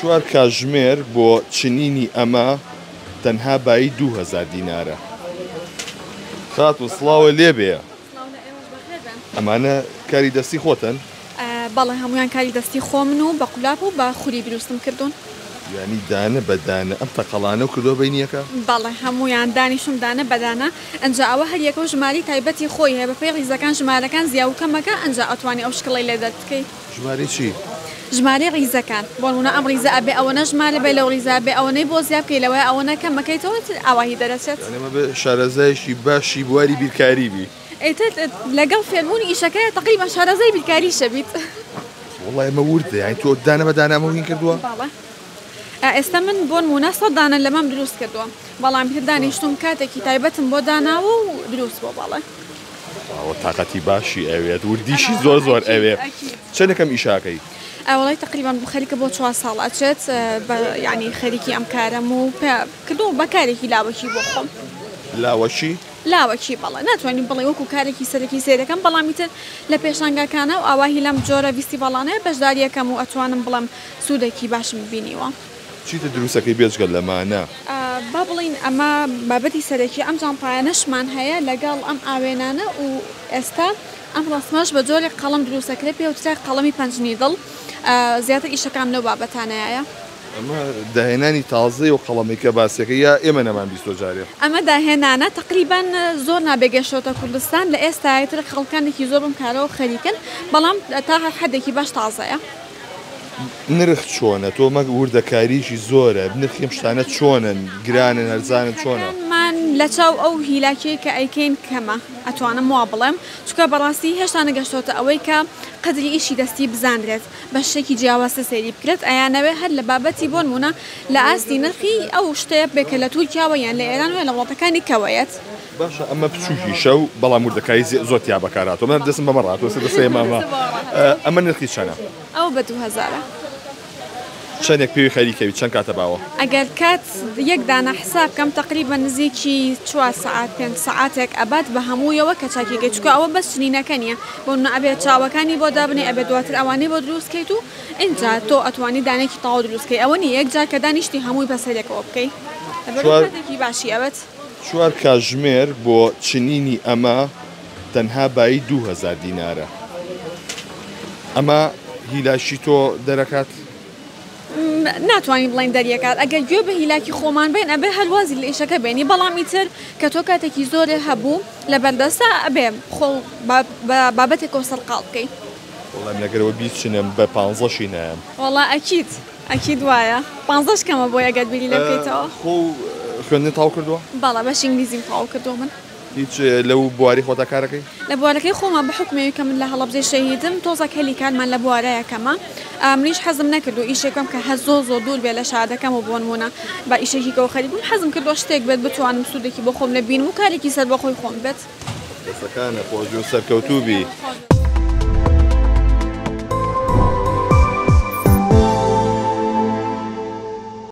چوار کاژمێر بۆ چنینی ئەمە تەنها بایی 2000 دینارە. خاتوو سڵاوە لێبێ. ئەمانە کاری دەستی خۆتن؟ بەڵێ هەموویان کاری دەستی خۆمن و بە قولاپ و بە خوری دروستم کردوون. یانی دانە بە دانە ئەم تەقەڵانەو کردوە بەینیەکە؟ بەڵێ هەموویان دانیشتوم دانە بە دانە ئەنجا ئەوە هەر یەکەو ژمارەی تایبەتی خۆی هەیە بەپێی ڕیزەکان ژمارەکان زیا و کەمەکە ئەنجا ئەتوانی ئەو شکڵەی لێ دەربکەی. ژمارەی چی؟ ژمارەی ڕیزەکان بۆنمونە ئەم ڕیزە ئەبێ ئەوەنە ژمارە بێ لەو ڕیزە ئەبێ ئەوەنەی بۆ زیا بکەی لەوەیە ئەوەنە کەم ئەکەیتەوە ئیتر ئاواهی دەرەچێت. یانی ئەمە بێ شارەزایەکی باشی بواری بیرکاری بی. ئیتر لەگەڵ فێربوونی ئیشەکەیا تەقریبەن شارەزای بیرکاریش ئەبیت. وەڵای ئەمە وردە یانی تۆ دانە بە دانە ئەمەو هین کردووە؟ بەڵێ ئێستا من بۆنمونە سەد دانە لەمەم دروست کردووە بەڵام ئیتر دانیشتوم کاتێکی تایبەتم بۆ داناوە و دروست بووە بەڵێ. ئەوە تاقەتی باشی ئەوێت وردیشی زۆر زۆر ئەوێ چەنەکەم ئیشاکەی؟ وەڵای تەقریبەن خەریکە بۆ چوار ساڵ ئەچێت بە یانی خەریکی ئەم کارەم و کردووە بە کارێکی لاوەکی بۆ خۆم. لاوەکی؟ لاوەکی بەڵێ ناتوانین بڵێین وەکو کارێکی سەرەکی سەیرەکەم بەڵام ئیتر لە پێشانگاکانە و ئاواهی لەم جۆرە ڤیستیڤاڵانەیە بەشداریەکەم و ئەتوانم بڵێم سوودێکی باشم بینیوە. چیتر دروستەکەی بێجگە لەمانە؟ با بڵێین ئەمە بابەتی سەرەکی ئەم جانتایانەشمان هەیە لەگەڵ ئەم ئاوێنانە و ئێستا ئەم ڕەسمەش بە جۆرێک قەڵەم دروستەکرێت پێ وترا قەڵەمی پەنج نیدڵ زیاتر ئیشەکانم لەو بابەتانەیە. ئەمە داهێنانی تازەیە و قەڵەمەی کە باسیەکەی یا ئێمە نەمان بیستوە جارێ؟ ئەمە داهێنانە تەقریبەن زۆر نابێ گەشتۆتە کوردستان لە ئێستایە تر خەڵکانێکی زۆر بەم کارەوە خەریکن بەڵام تا حەدێکی باش تازەیە. نرخ چۆنە تۆ مەک وردەکاریی زۆرە نرخی ئەم شتانە چۆنن گرانن هەرزانن چۆنە؟ نرخەکانمان لەچاو ئەو هیلاکیەی کە ئەیکەین کەمە ئەتوانم وا بڵێم چونکە بەڕاستی هێشتا نەگەشتۆتە ئەوەی کە قەدری ئیشی دەستی بزانرێت بە شتێکی جیاوازتر سەیری بکرێت ئەیانەوێ هەر لە بابەتی بۆنمونە لە ئاستی نرخی ئەو شتەیە بێ کە لە تورکیاوە یان لە ئێران و لە وڵاتەکانی کەوە یەت. باشە ئەمە بچوکیشە و بەڵام وردەکاری زۆر تیا بەکار هاتووە من دەستم بەمە ڕاهاتووە ئێستا دەستەیە مامە ئەمە نرخی چەنە؟ ئەوە بە دوو هەزارە. چەنێک پێوی خەریکەوی چەند کاتە باوە؟ ئەگەر کات یەک دانە حساب کەم تەقریبەن نزیکی چوار سەعات پێنج سەعاتێک ئەبات بە هەموویەوە کە چاکی کەی چونکە ئەوە بەس چنینەکە نیە بۆ نمونە ئەبێ چاوەکانی بۆ دابنێی ئەبێ دواتر ئەوانەی بۆ دروست کەیت و ئینجا تۆ ئەتوانی دانەیەکی تەواو دروست کەی ئەوە نیە یەک جار کە دانیشتی هەمووی بەسەرێکەوە بکەی لەبەرئەوەی کاتێکی باشی ئەوێت. چوار کاژمێر بۆ چنینی ئەمە تەنها بایی 2000 دینارە. ئەمە هیلاکی تۆ دەرەکات؟ ناتوانین بڵێین دەریەکات ئەگەر گوێ بە هیلاکی خۆمان بەین ئەبێ هەر وازی لە ئیشەکە بێنی بەڵام ئیتر کە تۆ کاتێکی زۆرێ هەبوو لەبەر دەستە ئەبێ خۆ بە بابەتێکەوە سەرقاڵ بکەی. وەڵا من ئەگەر ئەوە بیچنم بە پانزەشی نایەم. وەڵا ئەکید ئەکید وایە پانزەش کەمە بۆی ئەگەر بیری لێ بکەیتەوە. خۆو خوێندنت تەواو کردووە؟ بەڵێ بەشی ئینگلیزیم تەواو کردووە من. هیچ لەو بوارەی خۆتا کارەکەی؟ لە بوارەکەی خۆما بە حوکمی ئەوی کە من لە هەڵەبجەی شەهیدم تۆزەک هەلی کارمان لە بوارەیا کەمە منیش حەزم نەکردووە ئیشێک بکەم کە هەر زۆر زۆر دوور بێ لە شارەکەم و بۆنموونە بە ئیشێکی کەوە خەریک بم حەزم کردووە شتێک بێت بتوانم سوودێکی بۆ خۆم لێ بینم و کارێکی سەربەخۆی خۆم بێت. دەستەکانت خۆش بێ و سەرکەوتوو بی.